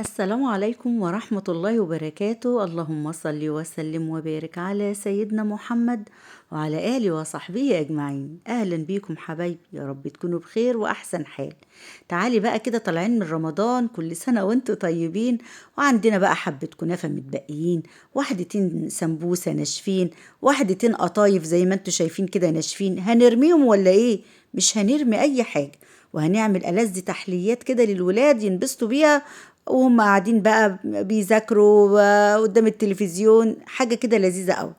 السلام عليكم ورحمة الله وبركاته. اللهم صل وسلم وبارك على سيدنا محمد وعلى آله وصحبه أجمعين. أهلا بيكم حبايبي، يا رب تكونوا بخير وأحسن حال. تعالي بقى كده، طالعين من رمضان، كل سنة وانتوا طيبين. وعندنا بقى حبة كنافة متبقيين، واحدتين سمبوسة ناشفين، واحدتين قطايف زي ما انتوا شايفين كده ناشفين. هنرميهم ولا ايه؟ مش هنرمي أي حاجة، وهنعمل ألذ تحليات كده للولاد ينبسطوا بيها وهم قاعدين بقى بيذاكروا قدام التلفزيون، حاجة كده لذيذة قوي.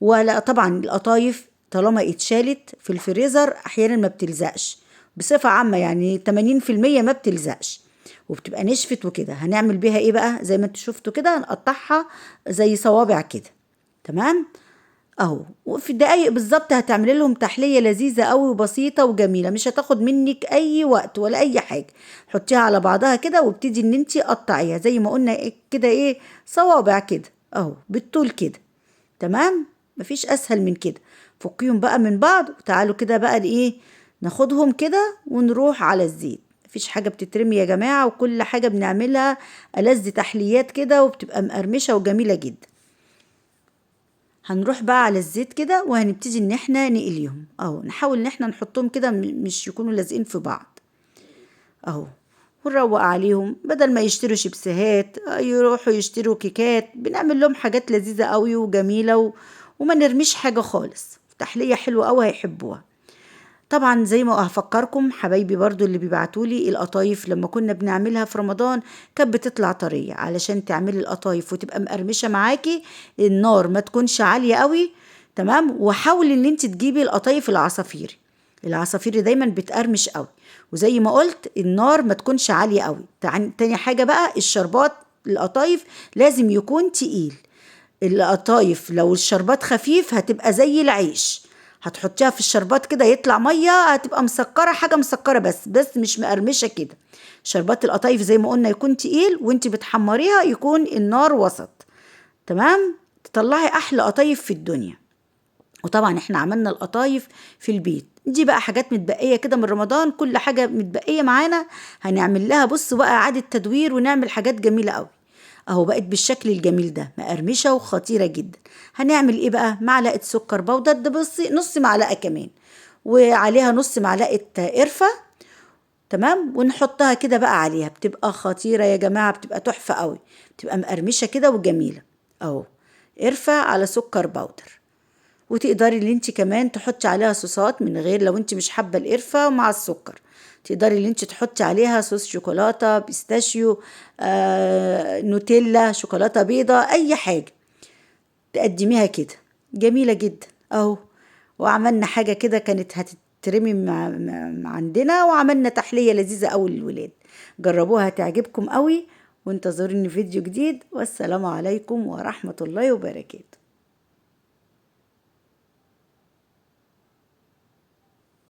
ولا طبعا القطايف طالما اتشالت في الفريزر احيانا ما بتلزقش بصفة عامة، يعني 80% ما بتلزقش وبتبقى نشفت وكده. هنعمل بيها ايه بقى؟ زي ما انتوا شفتوا كده هنقطعها زي صوابع كده، تمام اهو. وفي الدقايق بالظبط هتعملي لهم تحلية لذيذة قوي وبسيطة وجميلة، مش هتاخد منك اي وقت ولا اي حاجة. حطيها على بعضها كده وابتدي ان انتي قطعيها زي ما قلنا كده، ايه، صوابع كده اهو بالطول كده، تمام. مفيش اسهل من كده. فكيهم بقى من بعض وتعالوا كده بقى ايه، ناخدهم كده ونروح على الزيت. مفيش حاجة بتترمي يا جماعة، وكل حاجة بنعملها ألذ تحليات كده وبتبقى مقرمشة وجميلة جدا. هنروح بقى على الزيت كده وهنبتدي ان احنا نقليهم اهو. نحاول ان احنا نحطهم كده مش يكونوا لازقين في بعض اهو، ونروق عليهم. بدل ما يشتروا شيبسيهات يروحوا يشتروا كيكات، بنعمل لهم حاجات لذيذة قوي وجميلة وما نرميش حاجة خالص. تحلية حلوة قوي هيحبوها. طبعا زي ما هفكركم حبايبي برضو اللي بيبعتولي القطايف لما كنا بنعملها في رمضان كانت بتطلع طرية. علشان تعملي القطايف وتبقى مقرمشة معاكي النار ما تكونش عالية قوي، تمام. وحاولي ان انت تجيبي القطايف العصافيري، العصافيري دايما بتقرمش قوي. وزي ما قلت النار ما تكونش عالية قوي. تاني حاجة بقى الشربات، القطايف لازم يكون تقيل. القطايف لو الشربات خفيف هتبقى زي العيش، هتحطيها في الشربات كده يطلع مية، هتبقى مسكره، حاجة مسكره بس مش مقرمشه كده. شربات القطايف زي ما قلنا يكون تقيل، وانت بتحمريها يكون النار وسط، تمام. تطلعي احلى قطايف في الدنيا. وطبعا احنا عملنا القطايف في البيت، دي بقى حاجات متبقيه كده من رمضان، كل حاجة متبقيه معانا هنعمل لها بصوا بقى اعاده تدوير ونعمل حاجات جميلة قوي اهو. بقت بالشكل الجميل ده، مقرمشه وخطيرة جدا. هنعمل ايه بقى؟ معلقه سكر بودر، ده بصي نص معلقه كمان، وعليها نص معلقه قرفه، تمام. ونحطها كده بقى عليها، بتبقى خطيرة يا جماعة، بتبقى تحفة قوي، بتبقى مقرمشه كده وجميلة اهو. قرفه على سكر بودر. وتقدري ان انت كمان تحطي عليها صوصات من غير، لو انت مش حابة القرفه مع السكر تقدري ان انت تحطي عليها صوص شوكولاتة، pistachio، نوتيلا، شوكولاتة بيضة، اي حاجة تقدميها كده جميلة جدا اهو. وعملنا حاجة كده كانت هتترمي مع عندنا، وعملنا تحلية لذيذة قوي للولاد. جربوها هتعجبكم قوي، وانتظروني فيديو جديد. والسلام عليكم ورحمة الله وبركاته.